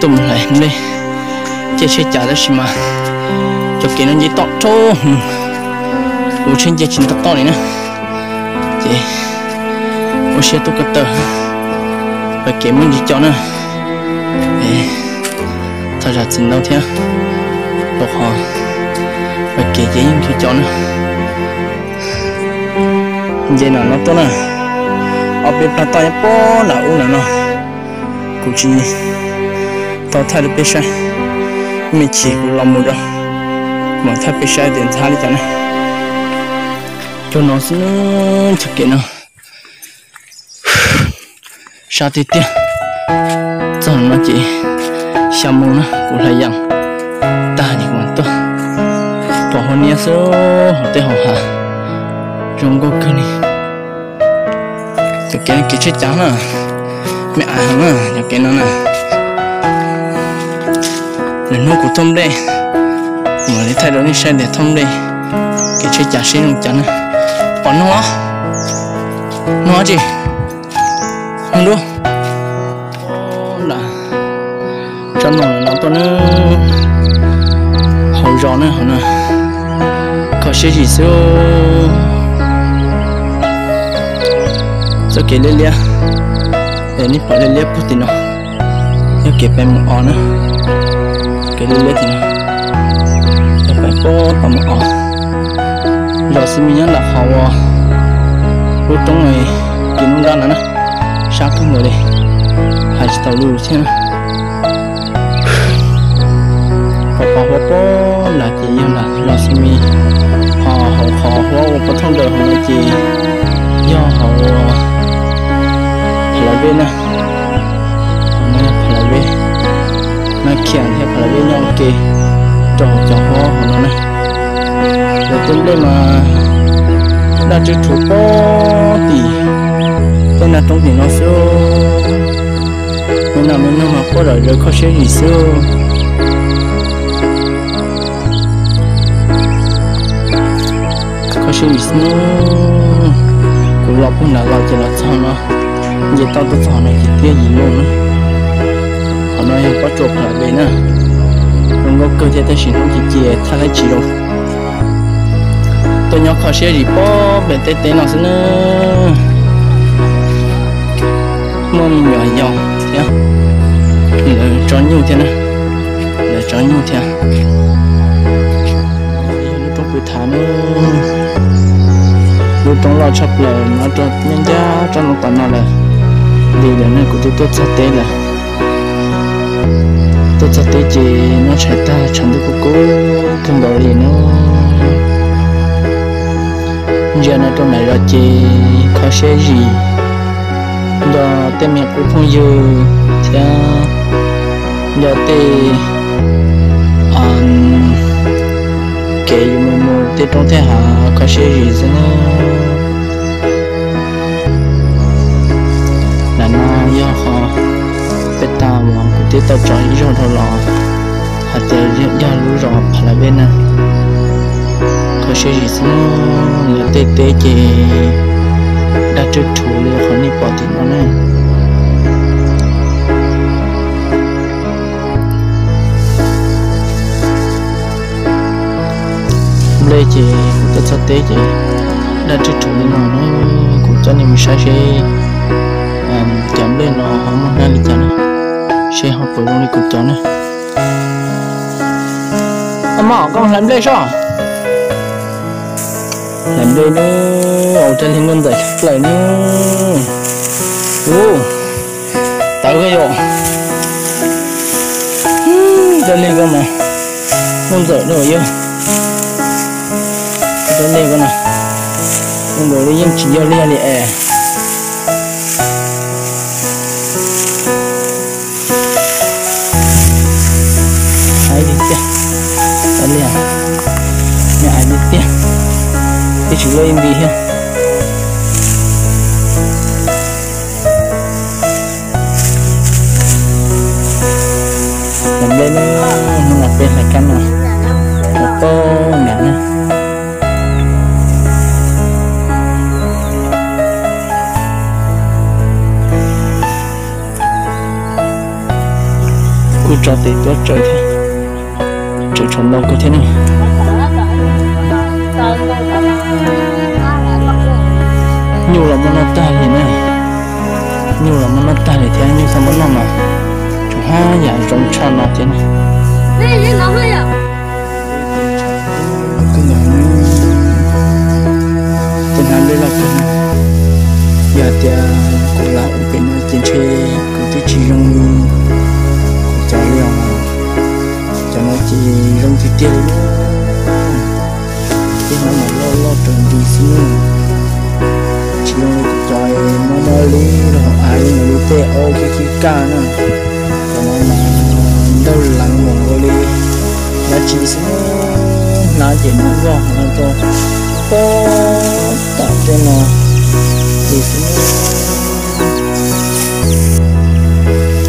Tuaj mus hlais nplej, caij tsheb cas tab sis mas cov kev no nce toj rau, kuv tsheb nce tsis tau toj li na. Ces ua siab tuaj ko taw, pab kev muaj ntsis co na. Thov zam txim ntau thiab, rau qhov pab kev ces yeej co co na. Nce no no tuaj na, ob peb plag toj nyob puag nram ub nram no. Kuv tsis tau thaij rau peb saib, me chim kuv los mus rau mam thaij peb saib tias ntxhab li cas na. Cov no xwb, cov kev no sab tiag tiag. Txog no ces xya moo na, kuv hlais yas tag ces kuv mam tuaj. Pom hauv niab xwb, hauv tej hauv hav zoo nkauj kawg li. Cov kev no kev tsheb cav na, me ais heev na cov kev no na. Lwm hnub kuv thauj nplej, kuv mam li thaij rau nej saib tias thauj nplej kev tsheb cav seb zoo cas na. Pom noog os, noog dab tsi? Noog dub. Tsob noog no tuaj na, hauv zos na, hauv no kho siab zim xwb. Txoj kev liab liab, es nej pom liab liab puag tim no, yog kev pem mus os na. Kev liab liab tim no, yog pem puag tom mus os. Zos xib me nyob nram qhov uas lub roob, kev nruab nrab no na, sab kawg nkaus li, hais tsis tau lus thiab na. Pom pom huab puag nram ces yog nram zos xib me, ho hauv qhov huab uas pov thooj ntawd hauv no ces yog hauv Pha La Vej na. Hauv no yog Pha La Vej, Nab Khiam thiab Pha La Vej nyob ua ke rau hauv cov huab hauv no na. Lawv tej nplej mas daj tswv rhuv puag tim tej naj roob tim no xwb. Me nas me noog mas quaj zom zaws kho siab zim xwb. Kho siab zim xwb. Kuv los puag nram los ces los txog no, nce toj tuaj txog no ces twb yim moo na. Qhov no yog pob tsuas Pha La Vej na. Zoo nkauj kawg thiab tab sis hnub ci cia thaij tsis zoo. Tuaj nyob kho siab zim puag pem tej teb no xwb na. Muaj me nyuam yaus thiab, lawv tso nyuj thiab na, lawv tso nyuj thiab. Yog lub roob pw thav na, lub roob loj tshaj plaws nyob rau nyob ncaj tsob ntoo tom no lawm. Li lawm ne kuv twb tuaj txog teb lawm. Tuaj txog teb ces noj tshais tag tshav ntuj kub kub kawg nkaus li na. Ntsia no rau nram zos ces kho siab zim, nrog tej me qub phooj ywg thiab nrog tej kev yuav mus mus tej roob tej hav kho siab zim xwb na. Ntawm no yog qhov peb tas uas kuv twb tau tso ib zaug dhau los hais tias yog lub zos Pha La Vej na. Kho siab zim xwb, lawv tej teb ces daj tswv rhuv li qhov nej pom tim no na. Nplej ces kuv tuaj txog teb ces daj tswv rhuv li no na. Kuv coj nej mus saib seb cov nplej no ho muaj hnab li cas na, seb ho puas zoo li kuv cov na. Mom, koj hlais nplej soj. Hlais nplej na, ua rag li nkauj ntxawm tshaj plaws na. Ub, tawv koj yom. Rag li koj mas nkauj ntxawm na yog. Rag li koj na, zoo nkaus li yeej tsis yog li yog li es. Ais li tiag, ais li, me ais li tiag, twb tsis loj ib nti thiab. Hlais nplej na, hnub no peb hlais kab no, hlais pab nram na. Tso tes tuab tsaws thiab, tseem tshuav ntau kawg thiab ne. Nyuj los muab noj tag li na, nyuj los muab noj tag li thiab, nyuj txhob muab noj mas tsuas haj yam zoo tshaj no thiab na. Tej hnab nplej loj kawg na, yog tias kuv lam ua pem no ces ntshe kuv twb tsis zoo li kuv cov li os. Cov no ces zoo tiag tiag li na. Tej hnab mas loj loj raws nti xwb, tsis zoo li kuv cov mob mob li rau hauv av li mus li tej aub khib khib kaj na. Cov no mas ntawg leev mus nkaus li dab tsi xwb, hnab ces hnab vog no rau pem tom tej no li xwb.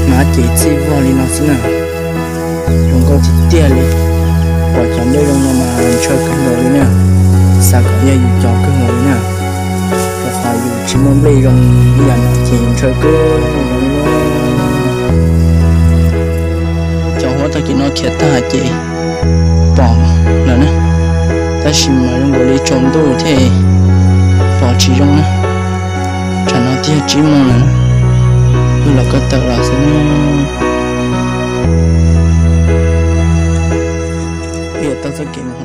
Hnab ces txij vog li no xwb na. Zoo nkauj tiag tiag li. Pom cov nplej zoo no mas ntshaw kawg nkaus li na. Xav kom yog yus cov kawg nkaus li na, rau qhov yus tsis muaj nplej zoo ib yam no ces ntshaw kawg nkaus li. Cov huab tag kis no khiav tag ces pom lawm na, tab sis mas zoo nkaus li tsaus ntuj thiaj pom tsis zoo na. Tsam no twb yog tsib moos lawm na, wb los koj tawm los xwb. Wb yuav taug txoj kev mus